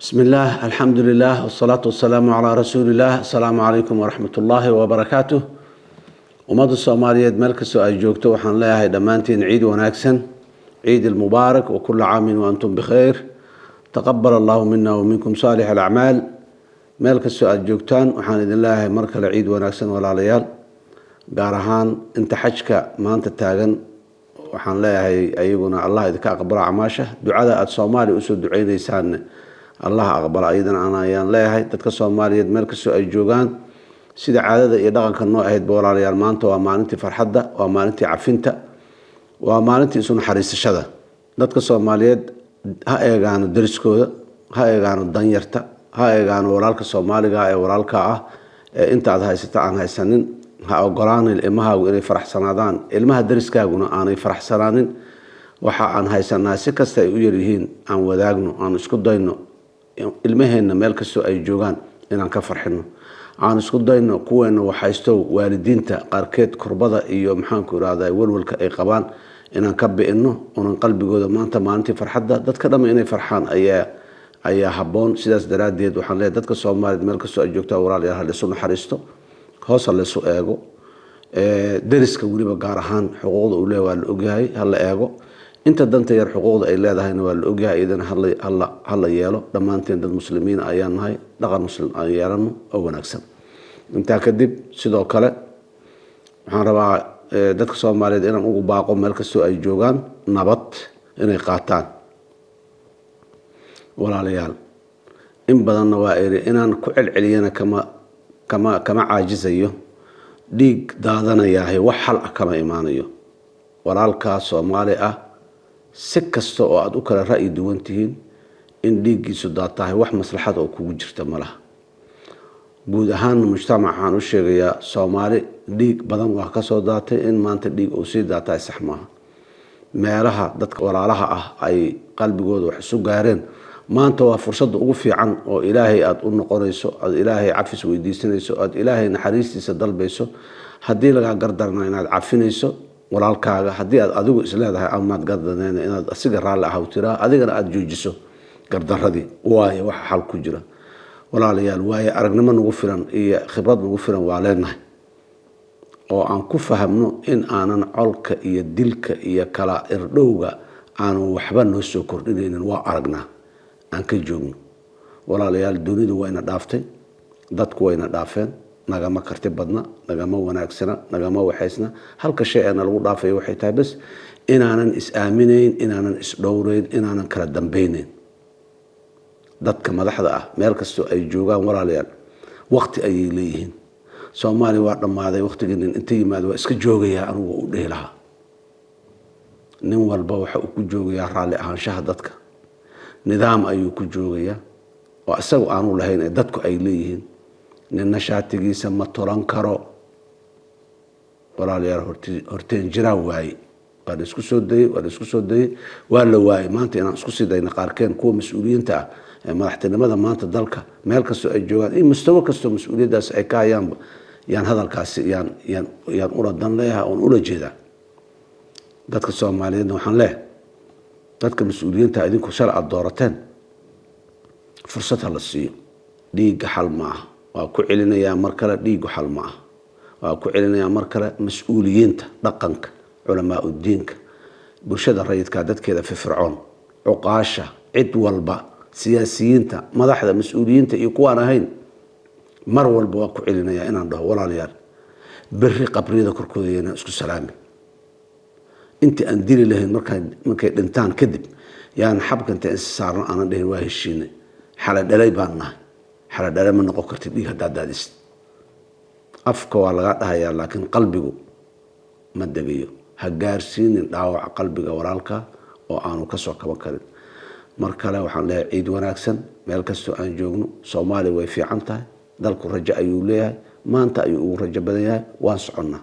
بسم الله، الحمد لله، والصلاة والسلام على رسول الله. السلام عليكم ورحمة الله وبركاته. Ummadda Soomaaliyeed meel kastoo ay joogto, waxaan leeyahay dhammaantiin ciid wanaagsan، ciid المبارك، وكل عام وأنتم بخير، تقبل الله منا ومنكم صالح الأعمال. Meel kastoo aada joogtaan, waxaan idin leeyahay mar kale ciid wanaagsan, walaalayaal. Gaar ahaan inta xajka maanta taagan, waxaan leeyahay ayaguna Allah idinka aqbalo acmaasha. Ducada aada Soomaaliya usoo duceyneysaan Allah aqbala ayadana ayaan leeyahay. Dadka Soomaaliyeed meel kastoo ay joogaan, sida caadada iyo dhaqanka noo ahaydba, walaalayaal, maanta waa maalintii farxadda, waa maalintii cafinta, waa maalintii isu naxariisashada. Dadka Soomaaliyeed ha eegaano dariskooda, ha eegaano danyarta, ha eegaano walaalka Soomaaliga ee walaalka ah ee inta aad haysata aan haysanin. Ha ogolaanin ilmahaagu inay faraxsanaadaan, ilmaha dariskaaguna aanay faraxsanaanin. Waxa aan haysanaa, si kasta ay u yaryihiin, aan wadaagno, aan isku dayno ilmaheenna meel kastoo ay joogaan inaan ka farxino. Aan isku dayno kuweena waxaysto, waalidiinta qaarkeed kurbada iyo, maxaanku irahda, walwalka ay qabaan inaan ka bi'ino unan qalbigooda. Maanta maalintii farxadda, dadka dhama inay farxaan ayaa habboon. Sidaas daraaddeed waxaan leeyahay dadka Soomaaliyeed meel kastoo ay joogtaa, walaalayaal, ha laisu naxariisto, hoos ha laysu eego. Deriska weliba gaar ahaan xuquuqda uu leeyahay waa la ogyahay, ha la eego. Inta danta yar xuquuqda ay leedahayna waa la ogyahay, iyadana hala yeelo. Dhammaanteen dad Muslimiin ayaan nahay, dhaqan Muslim aan yeelano oo wanaagsan. Intaa kadib, sidoo kale waxaan rabaa dadka Soomaaliyeed inaan ugu baaqo meel kastoo ay joogaan nabad inay qaataan. Walaalayaal, in badanna waa eri, inaan ku celceliyana kama caajisayo. Dhiig daadanayaahay wax xal ah kama imaanayo. Walaalkaa Soomaali ah, si kasta oo aada u kala ra'yi duwan tihiin, in dhiiggiisu daatahay wax maslaxad oo kugu jirta ma laha. Guud ahaan mujtamac waxaan u sheegayaa, Soomaali dhiig badan waa kasoo daatay, in maanta dhiig uu sii daatahay sax maaha. Meelaha dadka walaalaha ah ay qalbigooda wax isu gaareen, maanta waa fursadda ugu fiican oo Ilaahay aada u noqonayso, aada Ilaahay cafis weydiisanayso, aada Ilaahay naxariistiisa dalbayso. Haddii lagaa gardarna, inaad cafinayso walaalkaaga. Haddii aad adigu isleedahay amaad gardarneen, inaad asiga raalli ahaw tiraa, adigana aada joojiso gardaradii. Waayo, waxa xal ku jira, walaalayaal, waaye aragnimo nagu filan iyo khibrad nagu filan waa leenahay oo aan ku fahamno in aanan colka iyo dilka iyo kala irdhowga aanu waxba noo soo kordhinaynin. Waa aragnaa, aan ka joogno, walaalayaal. Dunidu wayna dhaaftay, dadku wayna dhaafeen, nagama karti badna, nagama wanaagsana, nagama waxaysna. Halka shay ee nalagu dhaafayo waxay tahay bas inaanan is-aaminayn, inaanan is-dhowreyn, inaanan kala dambeyneyn. Dadka madaxda ah meel kastoo ay joogaan, walaalayaal, waqti ayay leeyihiin. Soomaaliya waa dhammaaday waqtigii nin inta yimaado waa iska joogayaa anugu u dhihi lahaa. Nin walba waxa uu ku joogayaa raalli ahaanshaha dadka, nidaam ayuu ku joogayaa oo isagu aanu lahayn ee dadku ay leeyihiin. Ninna shaatigiisa ma tolan karo, walaalayaal. Horteen jiraa waaye, waa la isku soo dayey, waa la isku soo dayey, waa la waayey. Maanta inaan isku sii dayna qaarkeen, kuwa mas-uuliyiinta ah ee madaxtinimada maanta dalka meel kastoo ay joogaan in mustawo kastoo mas-uuliyaddaas ay ka hayaanba, yaan hadalkaasi yaan ula dan leeyahay oon ula jeedaa. Dadka Soomaaliyeedna waxaan leeyahay, dadka mas-uuliyiinta idinku shalay aada doorateen fursad ha la siiyo. Dhiigga xal ma aha, waa ku celinayaa mar kale, dhiiggu xal ma aha, waa ku celinayaa mar kale. Mas-uuliyiinta dhaqanka, culamaa udiinka, bulshada rayidka, dadkeeda firfircoon, cuqaasha, cid walba, siyaasiyiinta, madaxda, mas-uuliyiinta iyo kuwaan ahayn, mar walba waa ku celinayaa inaan dhaho: walaalayaal, berri qabriyada korkooda yaynaan isku salaamin. Intii aan dili lahayn markay dhintaan kadib, yaan xabka inta is saarno aanan dhihin waa heshiinay, xala dhalay baan nahay. Xala dhale ma noqon kartid dhiig haddaad daadisid. Afka waa laga dhahayaa, laakiin qalbigu ma degayo. Ha gaarsiinin dhaawaca qalbiga walaalka oo aanu kasoo kaban karin. Mar kale waxaan leeyahay ciid wanaagsan meel kastoo aan joogno. Soomaaliya way fiican tahay, dalku rajo ayuu leeyahay, maanta ayuu ugu rajo badan yahay. Waan soconnaa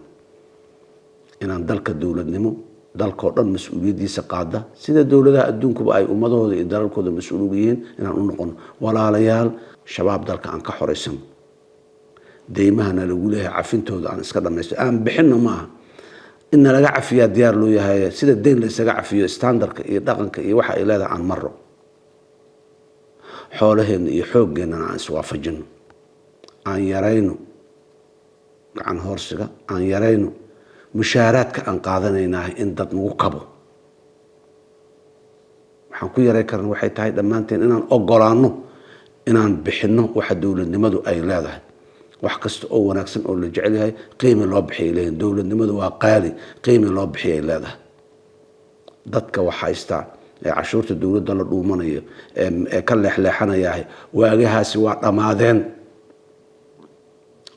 inaan dalka dowladnimo, dalkoo dhan mas-uuliyaddiisa qaada, sida dowladaha adduunkuba ay ummadahooda iyo dalalkooda mas-uul uga yihiin, inaan u noqono. Walaalayaal, Shabaab dalka aan ka xoreysano, deymahana lagu leeyahay cafintooda aan iska dhamaysto, aan bixinno. Ma aha in nalaga cafiyaa diyaar loo yahay, sida deyn la isaga cafiyo, standardka iyo dhaqanka iyo waxa ay leedahay aan maro. Xoolaheenna iyo xooggeennana aan iswaafajino, aan yarayno gacan hoorsiga, aan yarayno mushaaraadka aan qaadanaynaah in dad nagu kabo. Waxaan ku yaray karna waxay tahay dhammaanteen inaan ogolaano inaan bixinno waxa dowladnimadu ay leedahay. Wax kasta oo wanaagsan oo la jecel yahay qiimi loo bixiyay leeyihin. Dowladnimadu waa qaali, qiimi loo bixiyay leedahay. Dadka wax haystaa ee cashuurta dowladda la dhuumanayo ee ka leexleexanayahay, waagahaasi waa dhammaadeen.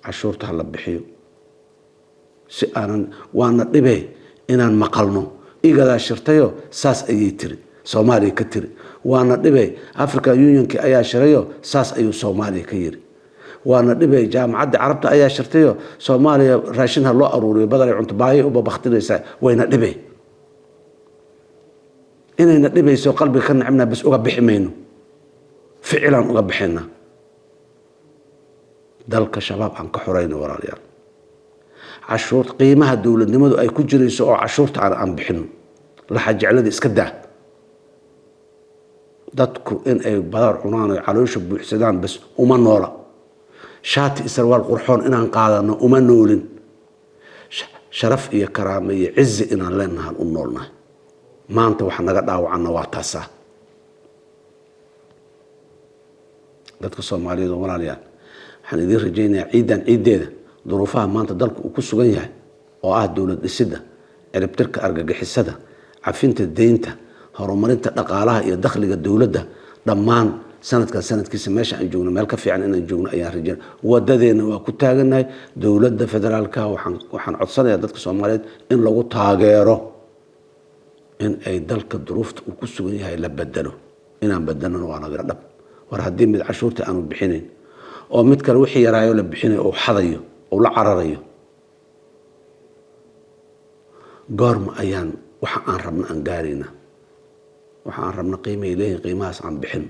Cashuurta ha la bixiyo si aanan waana dhibee inaan maqalno igadaa shirtayo saas ayay tiri Soomaaliya ka tiri. Waana dhibey African Unionki ayaa shirayo saas ayuu Soomaaliya ka yiri. Waana dhibey Jaamacadda Carabta ayaa shirtayo Soomaaliya raashin ha loo aruuriyo, badanay cunto baayay u babaktinaysaa. Wayna dhibey inayna dhibayso, qalbiga ka nacibnaa, bas uga bixi mayno, ficilaan uga bixinaa. Dalka Shabaab aan ka xorayno, walaalayaal. Cashuur qiimaha dowladnimadu ay ku jirayso oo cashuurta aan bixino, laxa jeclada iska daa. Dadku in ay badar cunaan oy caloosha buuxsadaan bas uma noola. Shaati isarwaal qurxoon inaan qaadano uma noolin. Sharaf iyo karaamo iyo cizi inaan leenahan u noolnahay. Maanta waxa naga dhaawacanna waa taasaa. Dadka Soomaaliyeed oo walaalayaal, waxaan idiin rajaynayaa ciidan ciiddeeda duruufaha maanta dalku uu ku sugan yahay oo ah dowlad dhisidda, ciribtirka argagixisada, cafinta deynta, horumarinta dhaqaalaha iyo dakhliga dowladda, dhammaan sanadkan sanadkiisa meesha aan joogno meel ka fiican inaan joogno ayaan rajaynaya. Wadadeenna waa ku taaganahay. Dowladda federaalka waxaan codsanayaa dadka Soomaaliyeed in lagu taageero in ay dalka duruufta uu ku sugan yahay la bedelo. Inaan bedelona waa naga dhab. War haddii mid cashuurta aanu bixinayn oo mid kale wixii yaraayo la bixinayo oo xadayo oo la cararayo, goorma ayaan waxa aan rabno aan gaaraynaa? Waxa aan rabno qiimay leeyihin, qiimahaas aan bixin.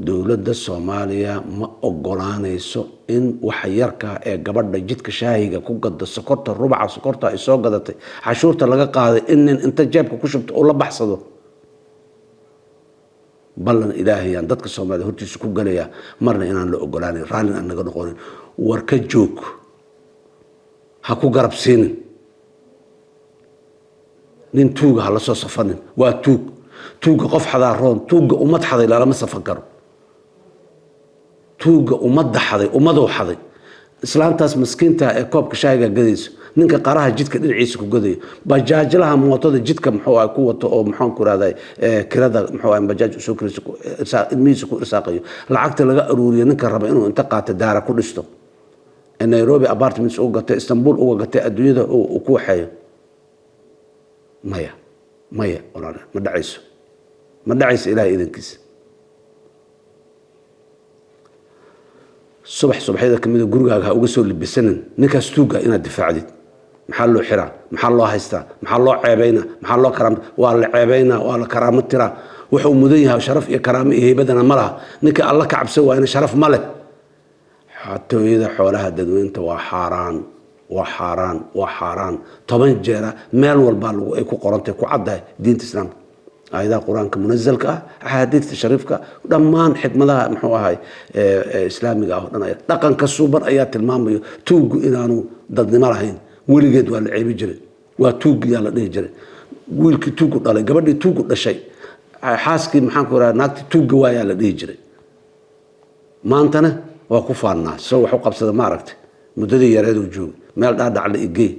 Dowladda Soomaaliya ma ogolaanayso in waxa yarkaa ee gabadha jidka shaahiga ku gada sokorta, rubaca sokorta ay soo gadatay, cashuurta laga qaaday, in nin inta jeebka ku shubto uu la baxsado. Ballan Ilaahayaan dadka Soomaalida hortiisa ku galayaa marna inaan la ogolaanayn, raallin aan naga noqonin. War ka joog, ha ku garab siinin nin tuuga, ha la soo safanin. Waa tuug. Tuugga qof xadaa roon, tuugga ummad xaday lalama safan karo. Tuugga ummadda xaday, ummadou xaday. Islaantaas maskiinta ee koobka shaahiga gadayso, ninka qaraha jidka dhinaciisa ku gadayo, bajaajlaha mootada jidka muxuu ah ku wato oo maxaan ku rahday kirada muxuu ah bajaaj usoo kirayso ilmihiisa ku irsaaqayo, lacagta laga aruuriyo ninka raba inuu inta qaato daara ku dhisto, Nairobi apartments uga gatay, Istanbul uga gatay, adduunyada uu ku waxeeyo. Maya, maya, walaal, ma dhacayso, ma dhacayso, Ilahay idankiisa. Subax subaxyada kamida gurigaaga ha uga soo libisanin ninkaas tuugga inaad difaacdid. Maxaa loo xiraa? Maxaa loo haystaa? Maxaa loo ceebaynaa? Maxaa loo karaam? Waa la ceebaynaa, waa la karaamo tiraa. Wuxuu mudan yahay sharaf iyo karaamo iyo heybadana ma laha. Ninka Alla ka cabsan waayna sharaf ma leh. Xatooyada xoolaha dadweynta waa xaaraan, waa xaaraan, waa xaaraan. 10 jeera meel walbaa lagu ay ku qorantay, ku caddahay diinta Islaamka, aayadaha Qur-aanka munazalka ah, axaadiidta shariifka, dhammaan xikmadaha muxuu ahay islaamiga ah oo dhan dhaqanka suuban ayaa tilmaamayo tuuggu inaanu dadnimo lahayn. Weligeed waa la ceebi jiray, waa tuuggiyaa la dhihi jiray. Wiilkii tuuggu dhalay, gabadhii tuuggu dhashay, xaaskii maxaan ku rahaa, naagtii tuugga waayaa la dhihi jiray. Maantana waa ku faannaa. Soo wax u qabsada ma aragtay? Muddadii yareeduu joogay meel dhaadhac la igey,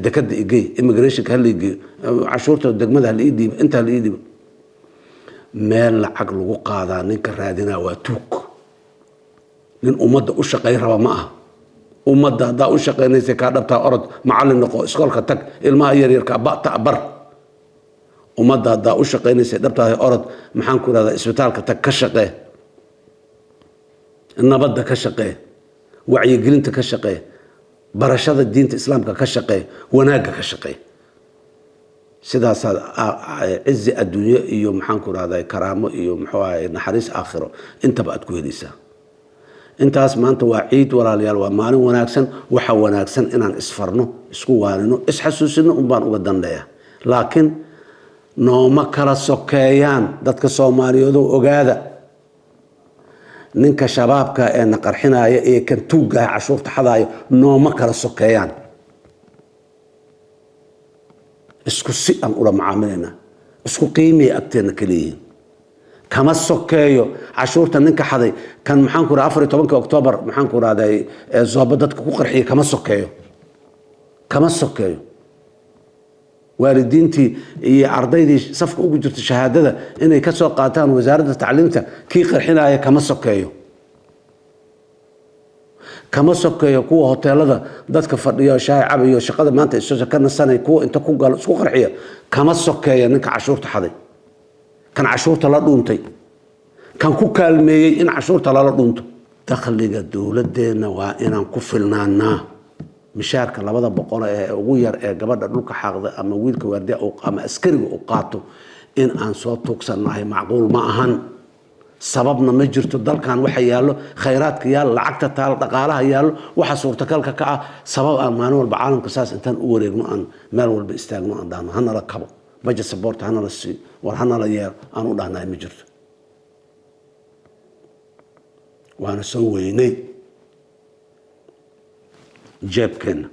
dekada igey, immigrationka hala igeeyo, cashuurta degmada hala ii dhiibo, inta hala ii dhiibo. Meel lacag lagu qaadaa ninka raadinaa waa tuug. Nin ummadda u shaqayn raba ma aha. Ummadda haddaa u shaqaynaysa kaa dhabtaa, orod macallin noqo, iskoolka tag, ilmaha yaryarka bata bar. Ummadda haddaa u shaqaynaysa dhabtahay, orod maxaan ku irahdaa isbitaalka tag, ka shaqee nabadda, ka shaqee wacyigelinta, ka shaqee barashada diinta Islaamka, ka shaqee wanaagga, ka shaqee. Sidaasaad cizi adduunyo iyo maxaan ku rahday karaamo iyo muxuu ahay naxariis aakhiro intaba aad ku helaysaa. Intaas maanta waa ciid, walaalayaal, waa maalin wanaagsan. Waxa wanaagsan inaan isfarno, isku waanino, isxasuusino unbaan uga danleeya. Laakiin nooma kala sokeeyaan dadka Soomaaliyeedoo ogaada. Ninka Shabaabka ee na qarxinaya iyo kan tuuggaha cashuurta xadaayo nooma kala sokeeyaan. Isku si aan ula macaamilaynaa, isku qiimiyay agteenna ka leeyihiin. Kama sokeeyo cashuurta ninka xaday kan, maxaan ku raha, 14-ka Oktoobar, maxaan ku rahday, zooba dadka ku qarxiya. Kama sokeeyo, kama sokeeyo. Waalidiintii iyo ardaydii safka ugu jirta shahaadada inay ka soo qaataan wasaaradda tacliinta kii qarxinaya kama sokeeyo. Kama sokeeyo kuwa hoteelada dadka fadhiyo, shaay cabayo, shaqada maanta iso ka nasanay, kuwa inta ku galo isku qarxiya. Kama sokeeyo ninka cashuurta xaday, kan cashuurta la dhuuntay, kan ku kaalmeeyey in cashuurta lala dhuunto. Dakhliga dowladeenna waa inaan ku filnaanaa. Mishaarka 200 ee ugu yar ee gabadha dhulka xaaqda ama wiilka waardiya ama askariga u qaato in aan soo tuugsannahay macquul ma ahan. Sababna ma jirto. Dalkan waxa yaallo, khayraadka yaallo, lacagta taalo, dhaqaalaha yaallo, waxa suurtagalka ka ah, sabab aan maalin walba caalamka saas intaan u wareegno, aan meel walba istaagno, aan dhahno hanala kabo, budget support hanala siiyo, war hanala yeelo aan u dhahnahay ma jirto. Waana soo weynay. Jeebkeenna,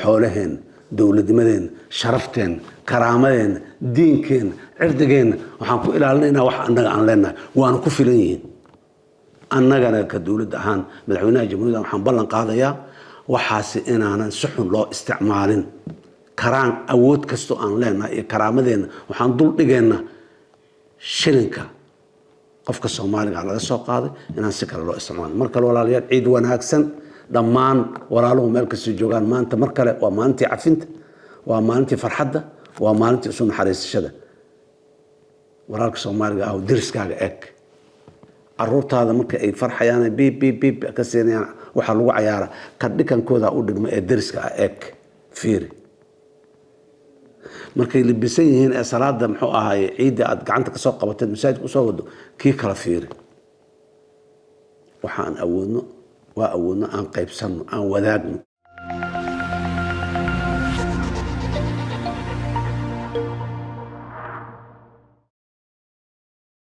xoolaheenna, dowladnimadeenna, sharafteenna, karaamadeenna, diinkeenna, cirdigeenna waxaan ku ilaalinaynaa wax annaga aan leenahay, waana ku filan yihiin. Annagana ka dowladda ahaan, madaxweynaha jamhuuriyadda, waxaan ballan qaadayaa waxaasi inaanan si xun loo isticmaalin. Karaan awood kastoo aan leenahay iyo karaamadeenna waxaan dul dhigaynaa shilinka qofka Soomaaliga laga soo qaaday inaan si kale loo isticmaalin. Mar kale, walaalayaal, ciid wanaagsan dhammaan walaaluhu meel kastoo joogaan. Maanta mar kale waa maalintii cafinta, waa maalintii farxadda, waa maalintii isu naxariisashada. Walaalka Soomaaliga ah, deriskaaga eeg. Caruurtaada marka ay farxayaan, biib biib biib ka siinayaan, waxaa lagu cayaara kan dhikankooda u dhigma ee deriska ah eeg, fiiri. Markay libisan yihiin ee salaada, muxuu ahaay, ciidda aad gacanta kasoo qabateed masaajidka usoo wado, kii kala fiiri. Waxa aan awoodno waa awoodno, aan qaybsanno, aan wadaagno.